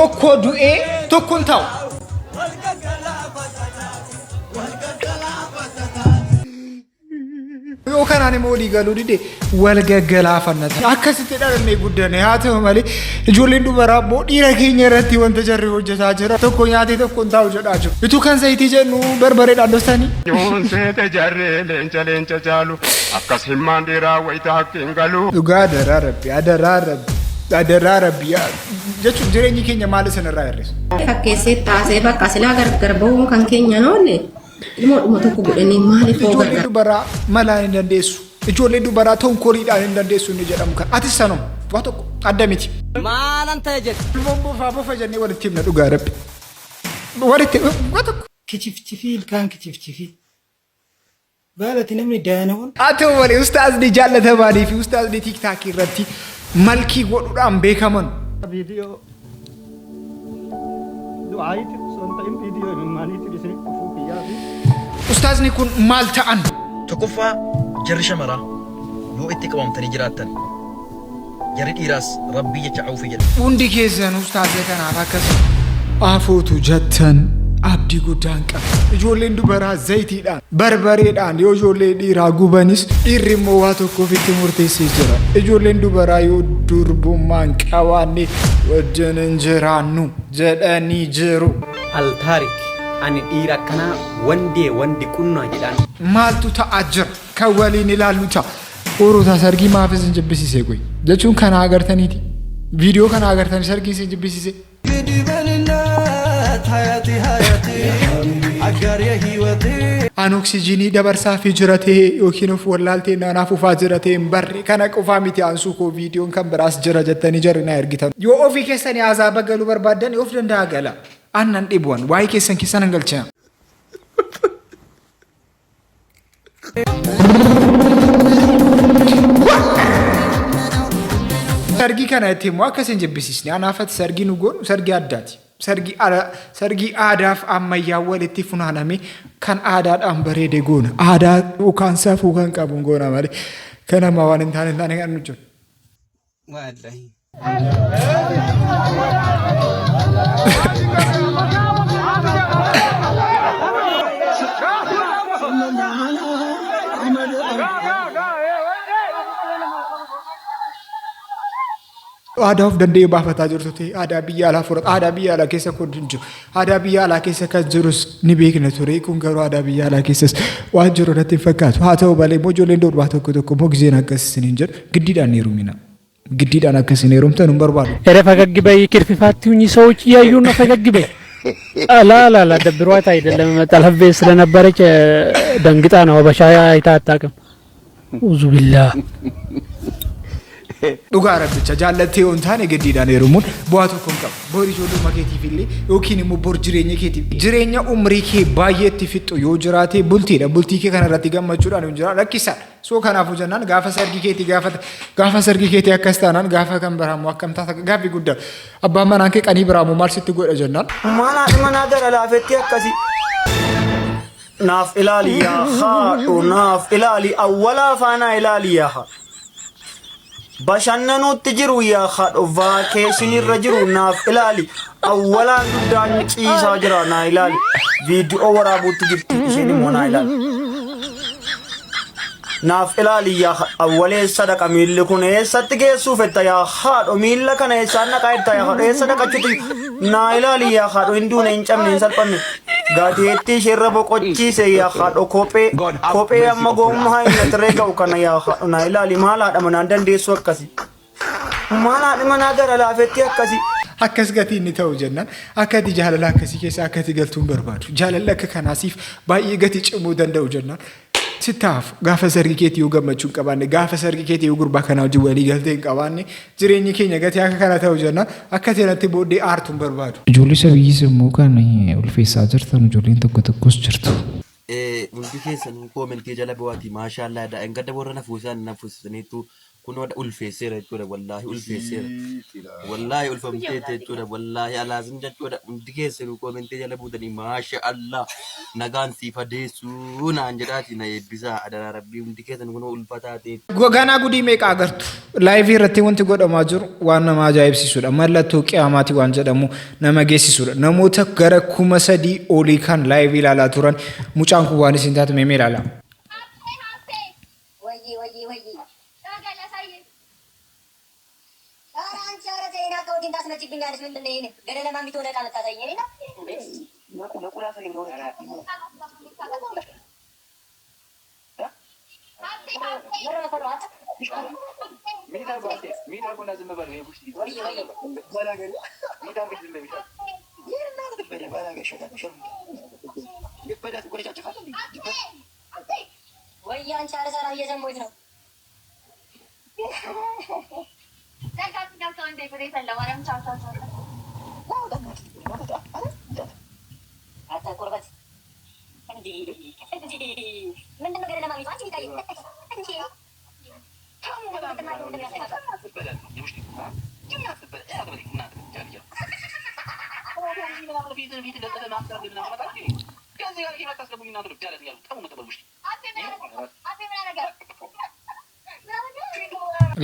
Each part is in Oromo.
Tokko du'ee tokko hin taa'u. Yoo kanaan immoo walii galuu dide wal gaggalaafanna. Akkasitti dhalannee guddanne haa ta'u malee ijoolleen dubaraa immoo dhiira keenya irratti wanta jarri hojjetaa jira. Tokko nyaatee tokko hin taa'u jedhaa jiru. Utuu kan zayitii jennu barbareedhaan dhostanii. Yoon seete jarree leenca leenca caalu akkas himmaan dhiiraa wayita haqqi hin galu. Dhugaa adaraa rabbi adaraa rabbi adaraa rabbi jechuun jireenyi keenya maal isin irraa hir'isu? Fakkeessee taasee bakka silaa gargar ba'uun kan keenya noolle ilmoodhuma tokko godhanii maaliif hoo Ijoollee gargar dubaraa malaan hin dandeessu. Ijoollee dubaraa tonkoliidhaan hin dandeessu inni jedhamu kan. Atis sanuma waa tokko adda miti. Maalan ta'e jette? Ilmoon bofaa bofa jennee walitti himna dhugaa rabbi. Walitti waa tokko. Kichifchifii ilkaan kichifchifii. Baalati namni daana'uun. Haa ta'u malee ustaazni jaallatamaanii fi ustaazni tiiktaakii irratti malkii godhuudhaan beekaman. Viidiyoo du'aayiitiif osoo hin ta'in viidiyoo imimmaaniitiif isinitti dhufuu kiyyaafi. Ustaazni kun maal ta'an? Tokkoffaa jarri shamaraa yoo itti qabamtanii jiraattan jarri dhiiraas Rabbii jecha awfii jedha. Hundi keessan ustaaza kanaaf akkas afuutu jettan abdii guddaan qaba. Ijoolleen dubaraa zayitiidhaan, barbareedhaan yoo ijoollee dhiiraa gubanis dhiirri immoo waa tokko ofitti murteessee jira. Ijoolleen dubaraa yoo durbummaan qabaanne wajjin hin jiraannu jedhanii jiru. Altaarik ani dhiira akkanaa wandee wandi qunnaa jedhaan. Maaltu ta'aa jira? Kan waliin ilaallu ta'a. Uruta sargii maaf isin jibbisiise qoy? Jechuun kana agartaniiti. Viidiyoo kana agartanii sargii isin jibbisiise. An oksijiinii dabarsaafii jira ta'e yookiin of wallaaltee naanaaf ufaa jira ta'e hin barre kana qofaa miti aansuu koo viidiyoon kan biraas jira jettanii jarri na ergitan. Yoo ofii keessanii azaaba galuu barbaaddan of danda'a gala. An nan dhibuwan waa'ee keessan keessa nan galchina. Sargii kana itti immoo akka isin jibbisiisne anaafati sargii nu goonu sargii addaati. Sargii ala sargii aadaaf ammayyaa walitti funaaname kan aadaadhaan bareede goona. Aadaa yookaan safuu kan qabu goona malee kan ammaa waan hin taane hin taane kan nu jiru. Waallahi. Aadaa of danda'ee baafataa jirtu ta'e aadaa biyya alaa fudhata. Aadaa biyya alaa keessa kun hin jiru. Aadaa biyya alaa keessa kan jirus ni beekna ture. Kun garuu aadaa biyya alaa keessas waan jiru natti hin fakkaatu. Haa ta'u malee immoo ijoolleen durbaa tokko tokko immoo gizeen akkas isiniin jedhu giddiidhaan ni heerumina. Giddiidhaan akka isin heerumtan hin barbaadu. ኧረ ፈገግ በይ ክርፍፋት ሁኚ ሰዎች እያዩ ነው። ፈገግ በይ። ላላላ ደብሯት አይደለም ጠለፍ ቤት ስለነበረች ደንግጣ ነው። አበሻ አይታ አታውቅም። ኡዙ ቢላህ Dhugaa rabbicha jaallattee yoo hin taane giddiidhaan heerumuun bu'aa tokko hin qabu. Bor ijoollummaa keetiif illee yookiin immoo bor jireenya keetiif jireenya umrii kee baay'eetti fixxu yoo jiraate bultiidha. Bultii kee kana irratti gammachuudhaan yoo jiraate rakkisaadha. So kanaafuu jennaan gaafa sargii keetii gaafa gaafa sargii keetii akkas taanaan gaafa kan biraa immoo akkam taata gaaffii guddaa. Abbaan manaan kee qanii biraa immoo maal sitti godha jennaan. Maal haadhi manaa gara laafetti akkasii. Naaf ilaali yaa haadho naaf ilaali awwalaa faanaa ilaali yaa haadho. Bashannanuutti jiru yaa haadho vaakeeshinirra jiru naaf ilaali awwalaan guddaan ciisaa jira naa ilaali. Viidiyoo waraabuutti jirti isheen immoo naa ilaali. Naaf ilaali yaa awwalee eessa dhaqa miilli kun eessatti geessuu fetta yaa haadho miilla kana eessaan dhaqaa jirta yaa haadho eessa dhaqachuuti naa ilaali yaa haadho hin duune hin cabne hin salphanne gateettii isheerra boqochiise yaa haadho kophee kophee amma goommaa hin natirree ga'u kana yaa haadho naa ilaali maal haadha manaan dandeessu akkasi maal haadhi manaa gara laafetti akkasi. Akkas gatii inni ta'u jennaan akka ati jaalala akkasii keessa akka ati galtuu hin barbaadu. Jaalalli akka kanaa siif baay'ee gatii cimuu danda'u jennaan sitti hafu. Gaafa sargii keetii yoo gammachuu hin qabaanne, gaafa sargii keetii yoo gurbaa kanaa wajjin walii galtee hin qabaanne jireenyi keenya gatii akka kana ta'u jennaan akka ati natti booddee aartu hin barbaadu. Ijoollee sabiyyis immoo kan ulfeessaa jirtan ijoolleen tokko tokkos jirtu. Hundi keessanuu koomentii jala bu'aati maashaallah jedhaa. Engadda warra na fuusisan na fuusisaniitu Kunoo ulfeesseera jechuudha, wallaahi ulfeesseera. Wallaahi ulfamteetti jechuudha, wallaahi alaazim jechuudha. Hundi keessanuu koomentee jala buutanii maasha Allah nagaan siif adeessuu naan jedhaati na eebbisaa adaraa rabbii hundi keessan kunoo ulfataa ta'e. Ganaa gudii meeqa agartu? Laayivii irratti wanti godhamaa jiru waan nama ajaa'ibsiisudha. Mallattoo qiyaamaati waan jedhamu nama geessisudha. Namoota gara 3000 olii kan laayivii ilaalaa turan mucaan kun waan isin taatu meemee ilaala. Wayyii wayyii wayyii. ኧረ አንቺ ኧረ ተይኝ፣ አካውንቴን ታስመጪብኛለሽ። ምንድን ነው ይሄን ገደለ ማሚቶ ዕቃ የምታሳይኝ? እኔ ነው ወይ አንቺ ኧረ ሰላም እየሰማሁት ነው። አንተ ቁርበት እንዲህ እንዲህ ምንድን ነው ገደለ ማሚቶ አንቺ የሚታየው እንዲህ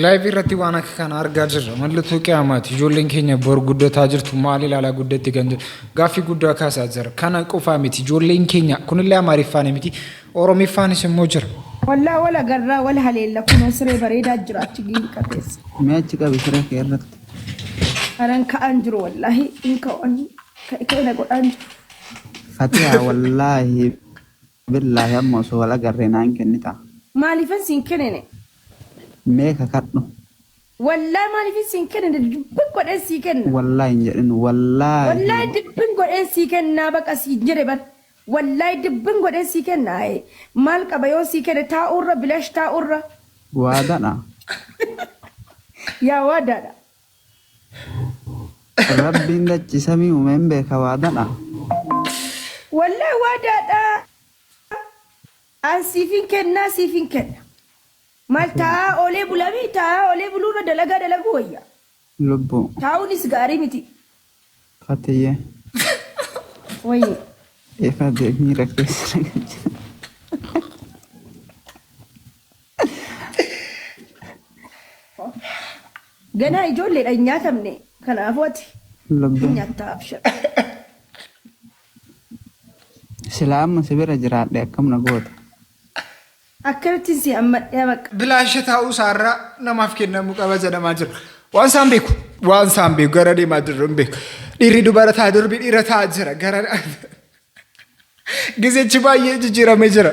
Laayivii irratti waan akka kana argaa jirra. Mallattoo qiyaamaati. Ijoolleen keenya bor guddataa jirtu maal ilaalaa guddatti kan jedhu gaaffii guddaa kaasaa jira. Kana qofaa miti ijoolleen keenya kunillee Amaariffaan miti Oromiffaanis immoo jira. Wallaa wal agarraa wal haleella kunoo siree bareedaa jira achi giinqa keessa. Mee achi qabi siree kee irratti. Anan ka'aan jiru wallaahi in ka'an ka'e na godhaan jiru. Fatiha wallaahi billaahi amma osoo wal agarree naan kennita. Maaliifan siin kennine? Mee kakadhu. Wallaahi maaliifan siin kennine dubbin godheen sii kenna. Wallaahi hin jedhin wallaahi. Wallaahi dubbin godheen sii kennaa baqa sii jedhe bar. Wallaahi dubbin godheen sii kenna maal qaba yoo sii kenne taa'urra bilash taa'urra Waadadha. yaa waadaadha. Rabbiin dachi samii uumeen beeka waadadha. Wallaahi waadaadha. An siifin kennaa siifin kenna. Maal taa'aa oolee bulamii taa'aa oolee buluurra dalagaa dalaguu wayya. Lubbuu. Taa'uunis gaarii miti. Fatiyyee. Wayyi. Ifa miira keessa na galcha. Ganaa ijoolleedha hin nyaatamne. Kanaafuu ati Lubbuu. hin nyaattaa abshar. Silaa amma si bira jiraadhe akkam na goota. Akkamittiin si hammadhee baqa. Bilaasha taa'uu isaarraa namaaf kennamuu qaba jedhamaa jira. Waan isaan beeku waan isaan beeku gara deemaa jirru hin beeku. Dhiirri dubara ta'a durbi dhiira ta'a jira gara gizechi baay'ee jijjiiramee jira.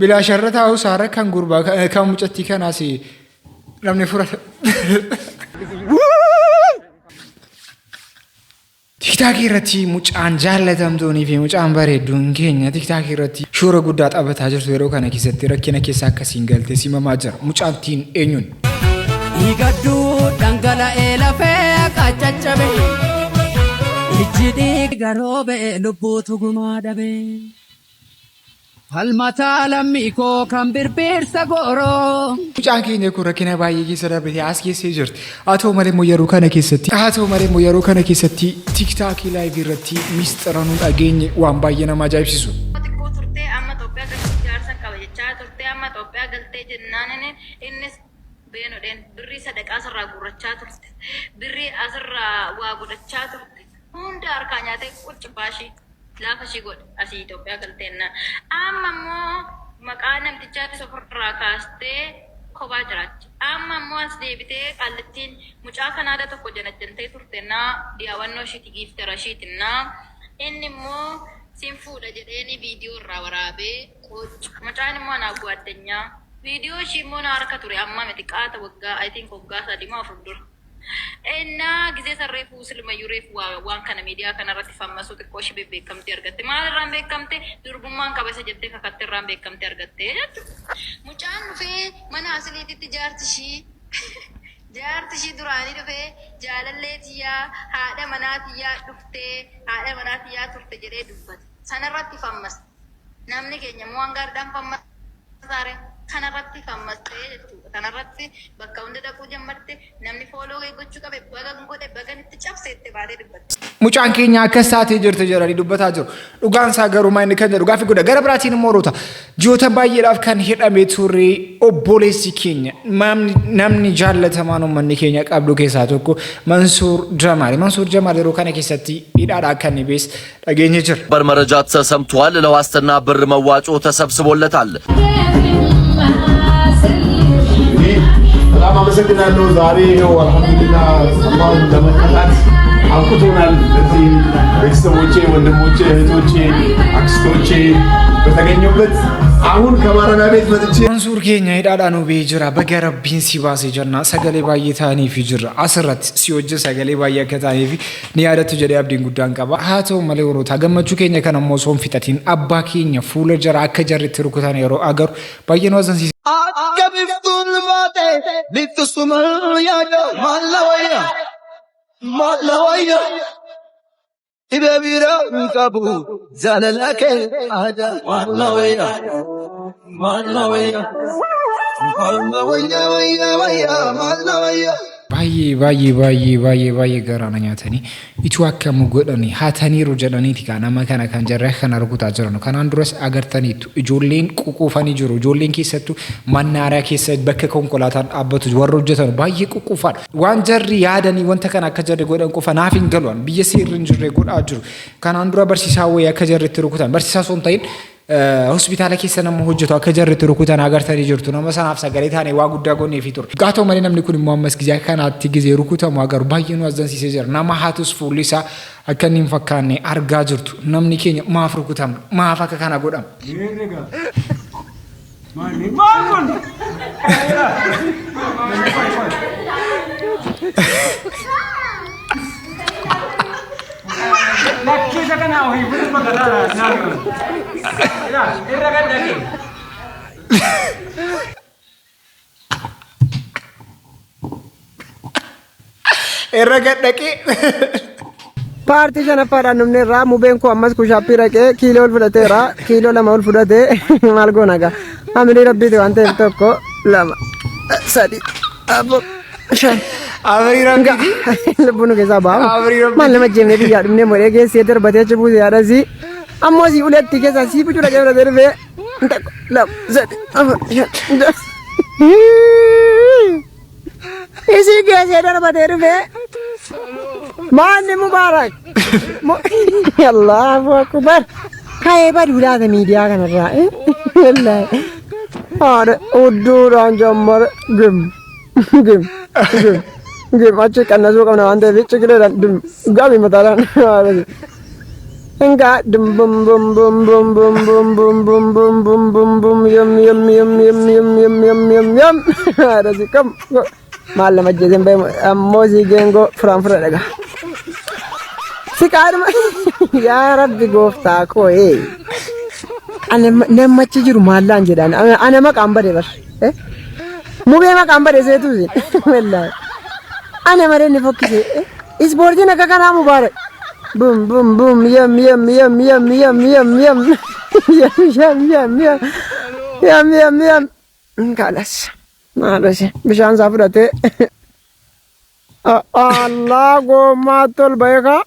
Bilaasharra taa'uu isaarra kan gurbaa kan mucattii kanaas namni furata. Tiktaakii irratti mucaan jaallatamtuunii fi mucaan bareedduun keenya tiktaakii irratti shoora guddaa taphataa jirtu yeroo kana keessatti rakkina keessa akkasiin galtee simamaa jira. Mucaattiin eenyuun? Dhiigadduu dhangala'ee lafee qacaccabe. Ijji dhiiga roobee lubbuutu gumaa dhabe. Falmataa lammii koo kan birbirsa gooroo. Mucaan keenya kun rakkina baay'ee keessa darbitee as geessee jirti. Haa ta'u malee immoo yeroo kana keessatti haa ta'u malee immoo yeroo kana keessatti tiktaakii laayivii irratti miistira nu dhageenye waan baay'ee nama ajaa'ibsiisu. Xiqqoo turtee amma Itoophiyaa galtee jaarsan qaba jechaa turtee amma Itoophiyaa galtee jennaan innis beenodheen birrii sadaqaa asirraa guurrachaa turte birrii asirraa waa godhachaa turte hunda harkaa nyaatee qurci baashii laafa ishii godhe asii Itoophiyaa galteennaan amma immoo maqaa namtichaattis ofirraa kaastee kophaa jiraatti amma immoo as deebitee qaallittiin mucaa kanaada tokko janajjantee turtennaa diyaawannoo ishiiti giiftera ishiitinnaa inni immoo sin fuudha jedheeni viidiyoo irraa waraabee qoocca mucaan immoo anaa guaddanyaa viidiyoo ishii immoo na harka ture amma miti qaata waggaa I think waggaa 3 moo 4 dura Ennaa gizee san reefuu silumayyuu reefu waan kana miidiyaa kana irratti fammasuu xiqqoo ishee bebbeekamtii argatte. Maal irraan beekamte? Durbummaan qaba isa jettee kakatte irraan beekamtii argatte jechuudha. Mucaan dhufee mana asiliititti jaarti ishii jaarti ishii duraanii dhufee jaalallee tiyyaa haadha manaa tiyyaa dhuftee haadha manaa tiyyaa turte jedhee dubbate. Sanarratti fammaste. Namni keenya immoo waan gaariidhaan fammasaare kanarratti fammastee jechuudha. Kanarratti bakka hunda dhaquu jammarte namni fooloo gochuu qabe baga godhe bagan itti cabseette baatee dubbatte. Mucaan keenya akkas taatee jirti jedhanii dubbataa jiru. Dhugaan isaa garuu maa inni kan jedhu gaaffii guddaa. Gara biraatiin immoo roota ji'oota baay'eedhaaf kan hidhamee ture obboleessi keenya namni jaallatamaan uummanni keenya qabdu keessaa tokko Mansuur Jamaal. Mansuur Jamaal yeroo kana keessatti hidhaadhaa akka inni bees dhageenye jira. በር መረጃ ተሰምቷል። ለዋስትና ብር መዋጮ ተሰብስቦለታል። በጣም አመሰግናለሁ። ዛሬ ይኸው አልሐምዱሊላህ አላህን ለመቀጣት አብቅቶናል። እዚህ ቤተሰቦቼ፣ ወንድሞቼ፣ እህቶቼ፣ አክስቶቼ በተገኙበት አሁን ከማረሚያ ቤት መጥቼ Mansuur keenya hidhaadhaa nu ba'ee jira. Baga Rabbiin si baase jenna. Sagalee baay'ee ta'aniifi jirra. Asirratti si wajjin sagalee baay'ee akka ta'aniifi ni yaadattu jedhee abdiin guddaan qaba. Haa ta'u malee warroota gammachuu keenya kana immoo osoo hin fixatiin abbaa keenya fuula jara akka jarri itti rukutan yeroo agaru baay'ee nu azzansiisa. Akka biftuun baate lixxu sumal yaada maalla wayya maalla wayya dhibee biraa hin qabu jaalala kee aadaa maalla wayya maalla wayya maalla wayya wayya wayya maalla wayya. Baay'ee baay'ee baay'ee baay'ee baay'ee garaa na nyaatanii ituu akkam godhanii hataniiru jedhaniiti kaa nama kana kan jarri kana rukutaa jiran. Kanaan duras agartaniitu ijoolleen ququufanii jiru. Ijoolleen keessattuu mannaaraa keessa bakka konkolaataan dhaabbatu warra hojjetan baay'ee ququufaadha. Waan jarri yaadanii wanta kana akka jarri godhan qofa naaf hin galu. Biyya seerri hin jirre godhaa jiru. Kanaan dura barsiisaa wayii akka jarri itti rukutan barsiisaa osoo hin ta'in hospitaala keessa nama hojjetu akka jarri itti rukutan agartanii jirtu. Nama sanaaf sagalee taane waa guddaa gonneefii ture. Haa ta'u malee namni kun immoo ammas gizee kanaatti gizee rukutamu agaru baay'ee nu azzansiisee jira. Nama hatus fuulli isaa akka inni hin fakkaanne argaa jirtu. Namni keenya maaf rukutamna? Maaf akka kana godhama? Maal kun? Lakkiisa kana ofii fuudhu bakka ta'a. Irra gad dhaqee. Irra gad dhaqee. Paartii shanaffaadhaan dhumne irraa mubeen koo ammas kushaappii dhaqee kiiloo ol fudhateera. Kiiloo 2 ol fudhatee maal goona egaa. Amirii rabbiiti waan ta'eef 1, 2, 3, 4, 5. Amirii rabbiiti. Lubbuun nu keessaa ba'amu. Amirii rabbiiti. Maal nama jeemnee biyyaa dhumnee modhee geessee darbatee achi buuse yaadasii. Ammoo sii uletti keessaa sii bucuu dhaqee fudhatee dhufee. 1, 2, 3, 4, 5. Isii geessee darbatee dhufee. Maanni Mubaarak. Allahu akbar. Ka'ee baduu laata miidiyaa kanarraa. Wallaahi. Haadha udduudhaan jammare gim gim gim gim achi qannasuu qabna waan ta'eef ciqileedhaan dim gabi mataadhaan. Engaa dim bum bum bum bum bum bum bum bum bum bum bum bum yum yum yum yum yum yum yum yum yum. Haadha si kam maal nama ajjeeseen bahe ammoo si geengoo furaan fura dhagaa. Si qaaduma yaa rabbi gooftaa koo ee. Ana namachi jiru maallaan jedhaan ana maqaan bade bar. Mubee maqaan bade seetu isin. Wallaahi. Ana malee ni fokkise. Ispoortiin akka kanaa mubaarak. Bum bum bum yam yam yam yam yam yam yam yam yam yam yam yam yam yam. Kaalas. Maalas bishaan isaa fudhatee. Allah gommaa tol beekaa.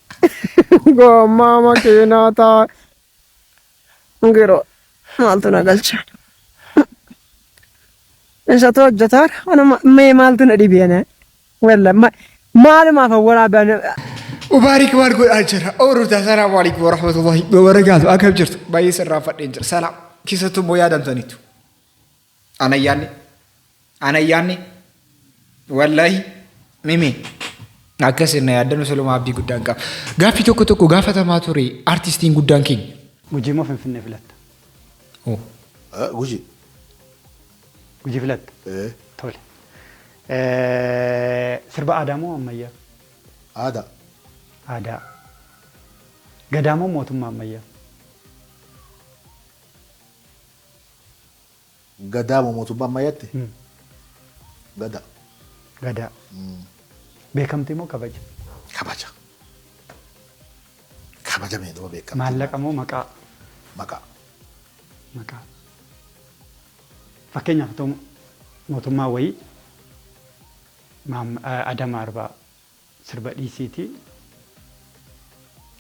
Gommaa makiinaa taa. Giroo maaltu na galcha. Isatu hojjetaara. Anuma mee maaltu na dhibee ana. Walla maalumaaf waraabaan. Mubaarik maal godhaa jira? Oruuta salaamu alaikum warahmatullahi wabarakaatu. Akkam jirtu? Baay'ee sirraa fadheen jira. Salaam. Keessattuu immoo yaadamtaniitu. Anayyaanni. Anayyaanni. Wallahi. Mimi. Akkas inni yaaddannu soloma abdii guddaan qaba. Gaaffii tokko tokko gaafatamaa ture artistiin guddaan keenya. Gujii moo Finfinnee filatta? Oh. Gujii. Gujii filatta? Tole. Sirba aadaa moo ammayyaa? Aadaa. Aadaa. Gadaa moo mootummaa ammayyaa? Gadaa moo mootummaa ammayyaatti? Gadaa. Gadaa. Beekamtii moo kabaja? Kabaja. Kabajamee duuba beekamtii. Maallaqa moo maqaa? Maqaa. Maqaa. Fakkeenyaaf otoo mootummaa wayii Adam Arbaa sirba dhiisiitii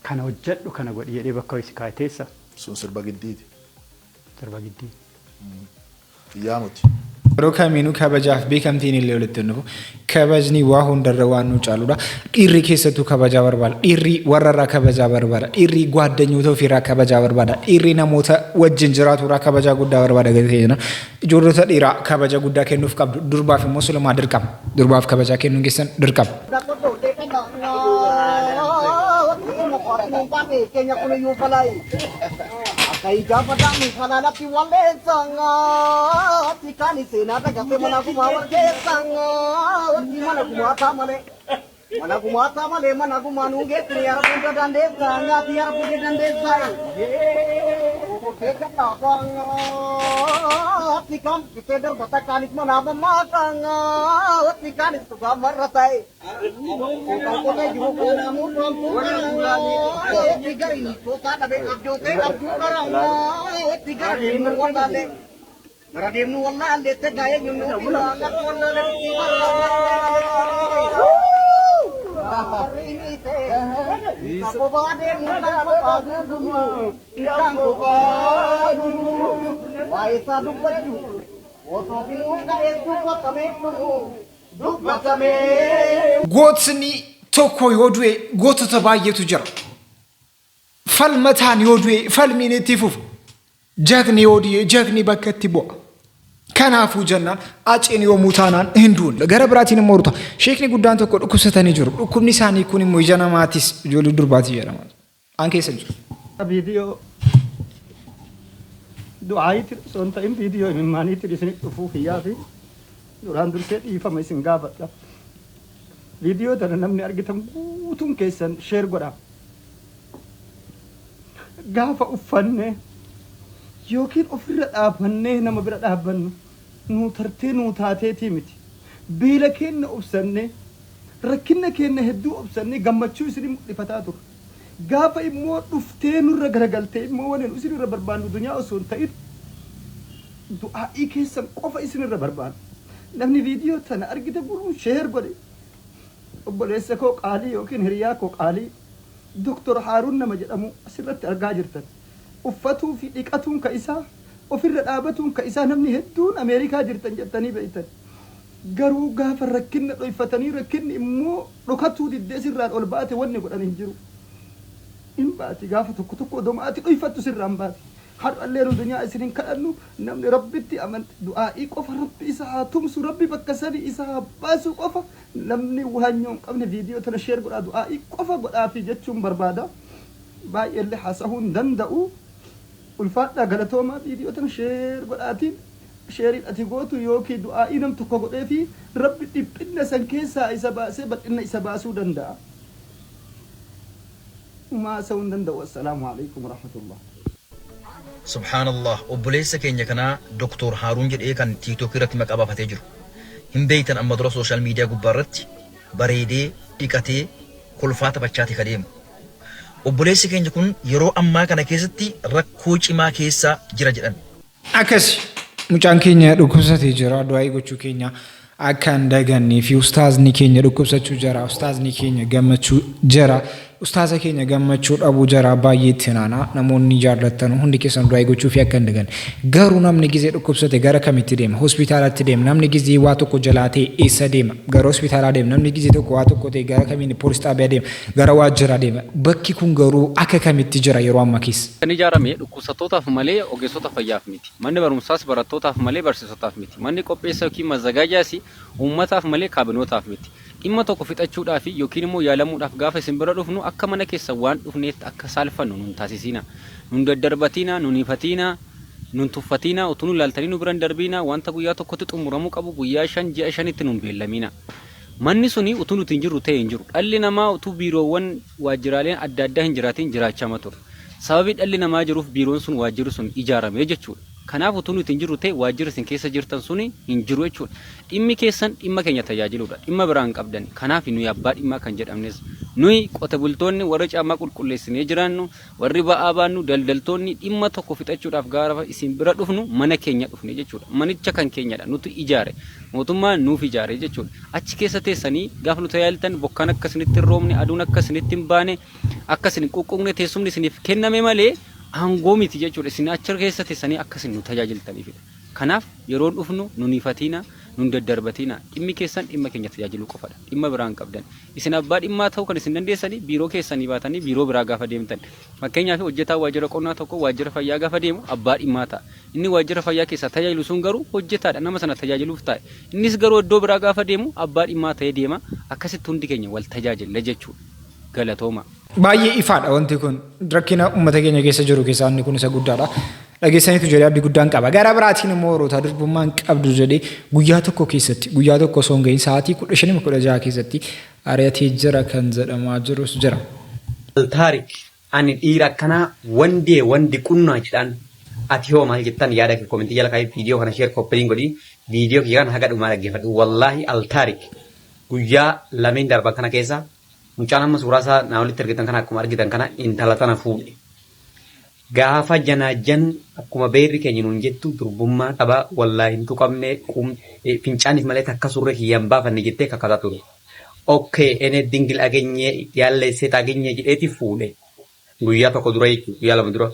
kana hojjedhu kana godhi jedhee bakka wayii si kaa'e teessa? Sun sirba giddiiti. Sirba giddii. Iyyaa nuti. Yeroo kamiinuu kabajaaf beekamtiin illee walitti hin dhufu. Kabajni waa hundarra waan nu caaludha. Dhiirri keessattuu kabajaa barbaada. Dhiirri warra irraa kabajaa barbaada. Dhiirri gwaaddanyoota ofiirraa kabajaa barbaada. Dhiirri namoota wajjin jiraatu irraa kabajaa guddaa barbaada gatee jira. Ijoollota dhiiraa kabaja guddaa kennuuf qabdu. Durbaaf immoo silumaa dirqama. Durbaaf kabajaa kennuun keessan dirqama. Gootni tokko yoo du'e gootota baay'eetu jira. Falmataan yoo du'e falmiin itti fufa. Jagni yoo du'e jagni bakka itti bu'a. Kanaafuu jennaan Haceen yoomuu taanaan hin duune. Gara biraatiin immoo ruta. Sheekni guddaan tokko dhukkubsatanii jiru. Dhukkubni isaanii kun immoo ija namaatis ijoollee durbaati jedhama. An keessa hin jiru. Viidiyoo du'aayitti osoo hin ta'in viidiyoo imimmaaniitti isinitti dhufuu kiyyaa fi duraan dursee dhiifama isin gaafadha. Viidiyoo tana namni argitan guutuun keessan sheer godhaa. Gaafa uffannee yookiin ofirra dhaabannee nama bira dhaabbannu nuu tartee nuu taateetii miti. Beela keenna obsannee, rakkinna keenna hedduu obsannee gammachuu isinii mudhifataa turre. Gaafa immoo dhuftee nurra garagaltee immoo wani nu isinirra barbaannu dunyaa osoo hin ta'in du'aa'ii keessan qofa isinirra barbaanna. Namni viidiyoo tana argite guruu sheer godhe. Obboleessa koo qaalii yookiin hiriyaa koo qaalii Doktor Haaruun nama jedhamu asirratti argaa jirtan. Uffatuu fi dhiqatuun ka isaa, ofirra dhaabatuun ka isaa namni hedduun Ameerikaa jirtan jettanii beektan. Garuu gaafa rakkinna dhoyfatanii rakkinni immoo dhokatuu diddee sirraan ol baate wanni godhan hin jiru. Hin baati gaafa tokko tokko odoma ati dhoyfattu sirraan baati. Har'allee nu dunyaa isin hin kadhannu namni Rabbitti amante du'aa'ii qofa Rabbi isa haa tumsu Rabbi bakka sanii isa haa baasu qofa namni waanyoo hin qabne viidiyoo tana share godhaa du'aa'ii qofa godhaafii jechuun barbaada. Baay'eellee haasahuu hin danda'u. Ulfaadhaa galatoomaa viidiyoo tana share godhaatiin sheeriin ati gootu yookiin du'aa'ii nam tokko godheefi Rabbi dhiphinna san keessaa isa baasee bal'inna isa baasuu danda'a. Humaa haasa'uu hin danda'u. Assalaamu alaikum warahmatullah. Subhaanallah obboleessa keenya kanaa Doktoor Haaruun jedhee kan TikTok irratti maqaa baafatee jiru. Hin beeytan amma dura social media gubbaa irratti bareedee dhiqatee kolfaa taphachaati ka deemu. Obboleessi keenya kun yeroo ammaa kana keessatti rakkoo cimaa keessa jira jedhan. Akkasi mucaan keenya dhukkubsatee jira du'aa'ii gochuu keenya akka hin dagannee fi ustaazni keenya dhukkubsachuu jira ustaazni keenya gammachuu jira ustaaza keenya gammachuu dhabuu jira baay'ee itti naana namoonni jaallattan hundi keessan du'aa'ii gochuu fi akka hin daganne garuu namni gizee dhukkubsate gara kamitti deema hospitaalatti deema namni gizee waa tokko jalaa ta'e eessa deema gara hospitaalaa deema namni gizee tokko waa tokko ta'e gara kamiin poolis xaabiyaa deema gara waajjiraa deema bakki kun garuu akka kamitti jira yeroo amma keessa. Kan ijaarame dhukkubsattootaaf malee ogeessota fayyaaf miti. Manni barumsaas barattootaaf malee barsiisotaaf miti. Manni qopheessa yookiin mazzagaajaas uummataaf malee kaabinootaaf miti. Dhimma tokko fixachuudhaaf yookiin immoo yaalamuudhaaf gaafa isin bira dhufnu akka mana keessan waan dhufneetti akka saalfannu nun taasisiinaa. Nun daddarbatiinaa, nun hifatiinaa, nun tuffatiinaa, utuu nu ilaaltanii nu bira hin darbiinaa, wanta guyyaa tokkotti xumuramuu qabu guyyaa 5, ji'a 5tti nun beellamiinaa. Manni suni utuu nuti hin jirru ta'e hin jiru. Dhalli namaa utuu biiroowwan waajjiraaleen adda addaa hin jiraatiin jiraachaama ture. Sababii dhalli namaa jiruuf biiroon sun waajjirri sun ijaarame jechuudha. Kanaaf utuu nuti hin jirru ta'e waajjirri isin keessa jirtan suni hin jiru jechuudha. Dhimmi keessan dhimma keenya tajaajiluudha. Dhimma biraa hin qabdani. Kanaaf nuyi abbaa dhimmaa kan jedhamnes. Nuyi qote bultoonni warri caammaa qulqulleessinee jiraannu, warri ba'aa baannu, daldaltoonni dhimma tokko fixachuudhaaf gaafa isin bira dhufnu mana keenya dhufne jechuudha. Manicha kan keenyadha. Nutu ijaare. Mootummaan nuuf ijaare jechuudha. Achi keessa teessanii gaafa nu tajaajiltan bokkaan akka isinitti hin roobne, aduun akka isinitti hin baane, akka isin hin quqquqne teessumni isiniif kenname malee aangoo miti jechuudha. Isin achi keessa teessanii akka isin nu tajaajiltaniifidha. Kanaaf yeroo dhufnu nun hifatiina, nun daddarbatiina. Dhimmi keessan dhimma keenya tajaajiluu qofadha. Dhimma biraa hin qabdan. Isin abbaa dhimmaa ta'uu kan isin dandeessanii biiroo keessanii baatanii biiroo biraa gaafa deemtan. Fakkeenyaaf hojjetaan waajjira qonnaa tokko waajjira fayyaa gaafa deemu abbaa dhimmaa ta'a. Inni waajjira fayyaa keessaa tajaajilu sun garuu hojjetaadha. Nama sana tajaajiluuf taa'e. Innis garuu iddoo biraa gaafa deemu abbaa dhimmaa ta'ee deema. Akkasitti hundi keenya wal tajaajilla jechuudha. Galatoomaa. Baay'ee ifaadha wanti kun. Rakkina uummata keenya keessa jiru keessaa inni kun isa guddaadha. Dhageessaniitu jedhee abdii guddaan qaba. Gara biraatiin immoo Ruutaa durbummaan qabdu jedhee guyyaa tokko keessatti guyyaa tokko osoo hin gahin sa'aatii 15 16 keessatti ari'atee jira kan jedhamaa jirus jira. Taarik ani dhiira akkanaa wandee wandi qunnaa jedhaan ati hoo maal jettan yaada kee komentii jala kaa'ii viidiyoo kana share copy link godhii viidiyoo kiyya kana haga dhumaa dhaggeeffadhu wallaahi altaarik guyyaa lameen darban kana keessa Mucaan amma suuraa isaa naa olitti argitan kana akkuma argitan kana intala tana fuudhe. Gaafa janaajjanu akkuma beerri keenya nuun jettu durbummaa qaba wallaahi hin tuqamne fincaaniif malee takka surree kiyya hin baafanne jettee kakataa ture. Okay ene dingil agenye yaalle set agenye jedheeti fuudhe. Guyyaa tokko dura jechuudha guyyaa lama dura.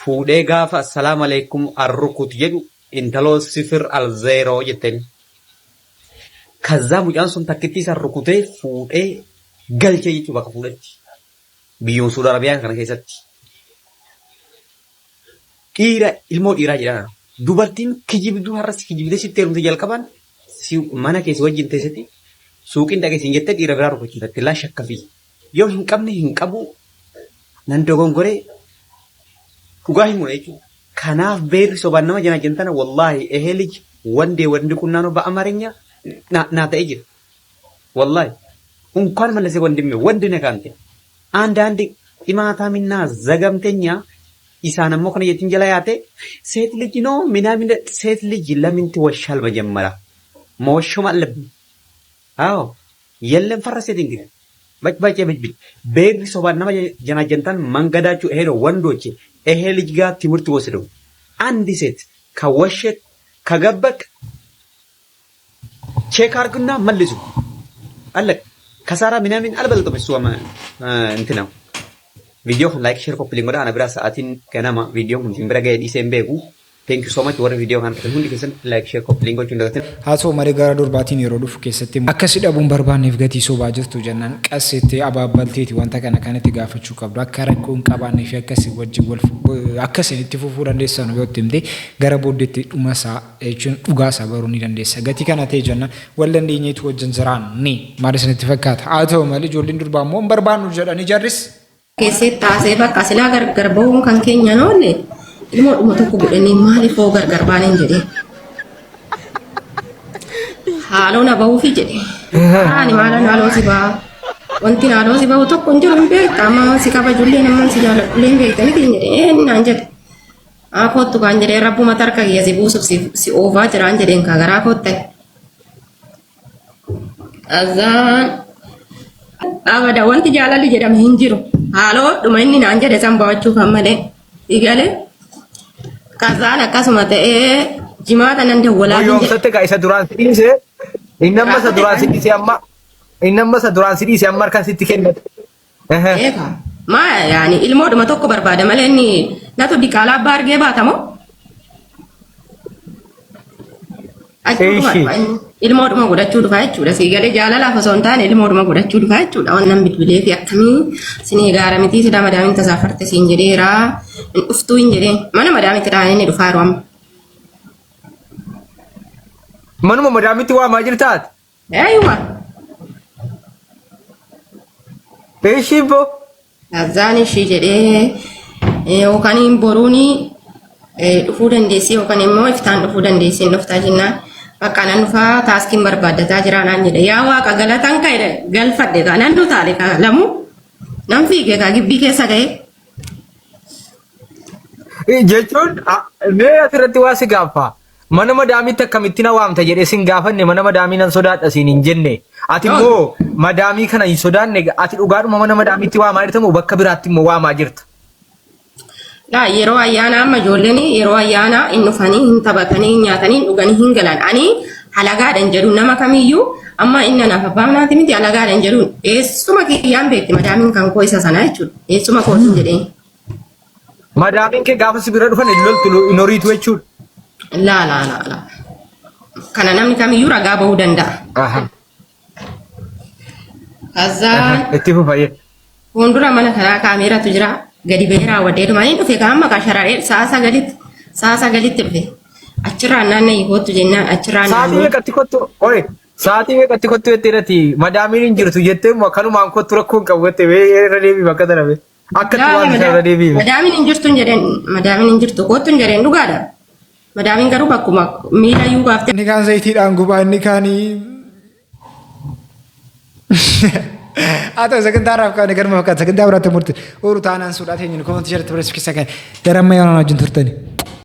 Fuudhee gaafa assalaamu alaikum arrukut jedhu intaloo sifir al zeeroo jetteen. Kazzaa mucaan sun takkittii san rukutee fuudhee galchee jechuudha bakka fuudhetti. Biyyuma Suudi Arabiyaa kana keessatti. Dhiira ilmoo dhiiraa jedhana. Dubartiin kijibduu har'a si kijibdee sitti heerumte jalqabaan si mana keessa wajjin teesseti suuqiin dhaqe siin jettee dhiira biraa rukuchiifatti laa shakka fi yoo hin qabne hin qabu nan dogongoree dhugaa himudha jechuudha. Kanaaf beerri sobaan nama janajan tana wallaahi ehee lij wandee wandi qunnaanoo ba'amarenya naa ta'ee jira. Wallaahi unkaan mallase wandimme wandi na kaante አንድ አንድ ቂማታሚና ዘገምተኛ ኢሳን ammoo kana jettiin jala yaate ሴት ልጅ ነው ምናምን ሴት ልጅ ለምን ትወሻል? መጀመሪያ መወሸም አለብን። አዎ የለም ፈራ ሴት እንግዲህ በጭባጭ ብጅብጅ beerri sobaan nama janajantan መንገዳችሁ ይሄ ነው። ወንዶች ይሄ ልጅ ጋር ትምህርት ወስደው አንድ ሴት ከወሸት ከገበቅ ቼክ አርግና መልሱ። አለቅ ከሳራ ምናምን አልበልጥም። እሱ እንት ነው viidiyoo kan like share copy link godhaa ana biraa sa'aatiin ganama viidiyoon kun isin bira ga'ee dhiisee hin beeku. Thank you so much warri viidiyoo kan argitan hundi keessan like share copy link gochuun dagatin. Haa ta'u malee gara durbaatiin yeroo dhufu keessatti akka si dhabuun barbaanneef gatii sobaa jirtu jennaan qas jettee abaabbalteeti wanta kana kan itti gaafachuu qabdu akka rakkoo hin qabaannee fi akka isin wajjin wal akka isin itti fufuu dandeessanu yoo itti himte gara booddeetti dhuma isaa jechuun dhugaa isaa baruu ni dandeessa. Gatii kana ta'e jennaan wal dandeenyeetu wajjin jiraanne maal isinitti fakkaata? Haa ta'u malee ijoolleen durbaa immoo hin barbaannu jedhanii jarris Keessatti taasee bakka silaa gargar bahuun kan keenya noolle ilmoodhuma tokko godhanii maaliif hoo gargar baaneen jedhee. Haaloo na bahuufi jedhe. Ani maalan haaloo si baha. Wanti haaloo si bahu tokko hin jiru hin beekta. Amma si kabajullee nama si jaaladhullee hin beekta miti hin jedhe. Ee naan jedhe. Haa kottu kaan jedhee rabbuma tarka kiyya si buusuuf si oofaa jiraan jedheen kaa garaa kottan. Azaan abada wanti jaalalli jedhame hin jiru. Haaloo dhuma inni naan jedhe san bahachuuf malee. Igalee kazaan akkasuma ta'ee jimaata nan dawwalaa hin jedhe. Goyoomsatte gaa isa duraan si dhiise inni amma isa duraan si dhiise amma inni amma isa duraan si dhiise amma harkaan sitti kennate. Eega maa yaani ilmoodhuma tokko barbaada malee inni natu diqaalaa abbaa argee baata moo? Achuudhuma Eeshi. dhufa inni. Ilmoodhuma godhachuu dhufa jechuudha. Sii galee jaalalaaf osoo hin taane ilmoodhuma godhachuu dhufa jechuudha. Wannan bilbilee fi akkamii sinii gaara mitii silaa madaamiin tasaafarte siin jedheera. Hin dhuftuu hin jedheen. Mana madaamitti dhaan inni dhufaa yeroo amma. Manuma madaamitti waamaa jirtaat? Eeywa. Eeshi boo. Azaan ishii jedhee yookaan boruuni dhufuu dandeessi yookaan immoo iftaan dhufuu dandeessi hin dhuftaa jennaan. Bakka nan dhufaa taaskiin barbaaddataa jira naan jedhe. Yaa waaqa galatan ka'e galfadhe kaa nan dutaale kaa lamu nan fiige kaa gibbii keessa ga'e. Jechuun mee asirratti waa si gaaffa. Mana madaamiitti akkamitti na waamta jedhee sin gaafanne mana madaamii nan sodaadha siin hin jenne. Ati immoo madaamii kana hin sodaanne ati dhugaadhuma mana madaamiitti waamaa jirta moo bakka biraatti immoo waamaa jirta? Laa yeroo ayyaanaa amma ijoolleen yeroo ayyaanaa hin dhufanii hin taphatanii hin nyaatanii hin dhuganii hin galan. Ani halagaadha hin jedhu nama kamiyyuu amma inni anaaf abbaa manaati miti halagaadha hin jedhu eessuma kiyyaan beekti madaamiin kan koo isa sana jechuudha. Eessuma kootiin jedhee. Madaamiin kee gaafa si bira dhufan hin loltu hin horiitu jechuudha. Laa laa laa laa. Kana namni kamiyyuu ragaa bahuu danda'a. Kazaan Itti fufayyee. Fuuldura mana kanaa kaameeratu jira. Gadi bahee raawwadhee dhuma inni dhufe kaan maqaa shararee sa'a 9tti dhufe. Achirraan naanna'ii kottu jennaan achirraan Sa'aatii naannoo. meeqatti kottu? Oi, sa'aatii meeqatti kottu jettee nati madaamiin hin jirtu jettee immoo akkanumaan kottu rakkoo hin qabu jettee mee irra deebii bakka tana mee. Akkatti waan isa irra deebii. Madaamiin hin jirtu hin jedheen madaamiin hin jirtu kottu hin jedheen dhugaadha. Madaamiin garuu bakkuma miila iyyuu kaaftee. Inni kaan zayitiidhaan gubaa inni kaanii haa ta'u sagantaa irraaf kaane garuma fakkaata sagantaa biraatti murte oolu taanaan suudhaa teenyuun comment jalatti barreessu keessa kan gara ammayyaa wajjin turtani.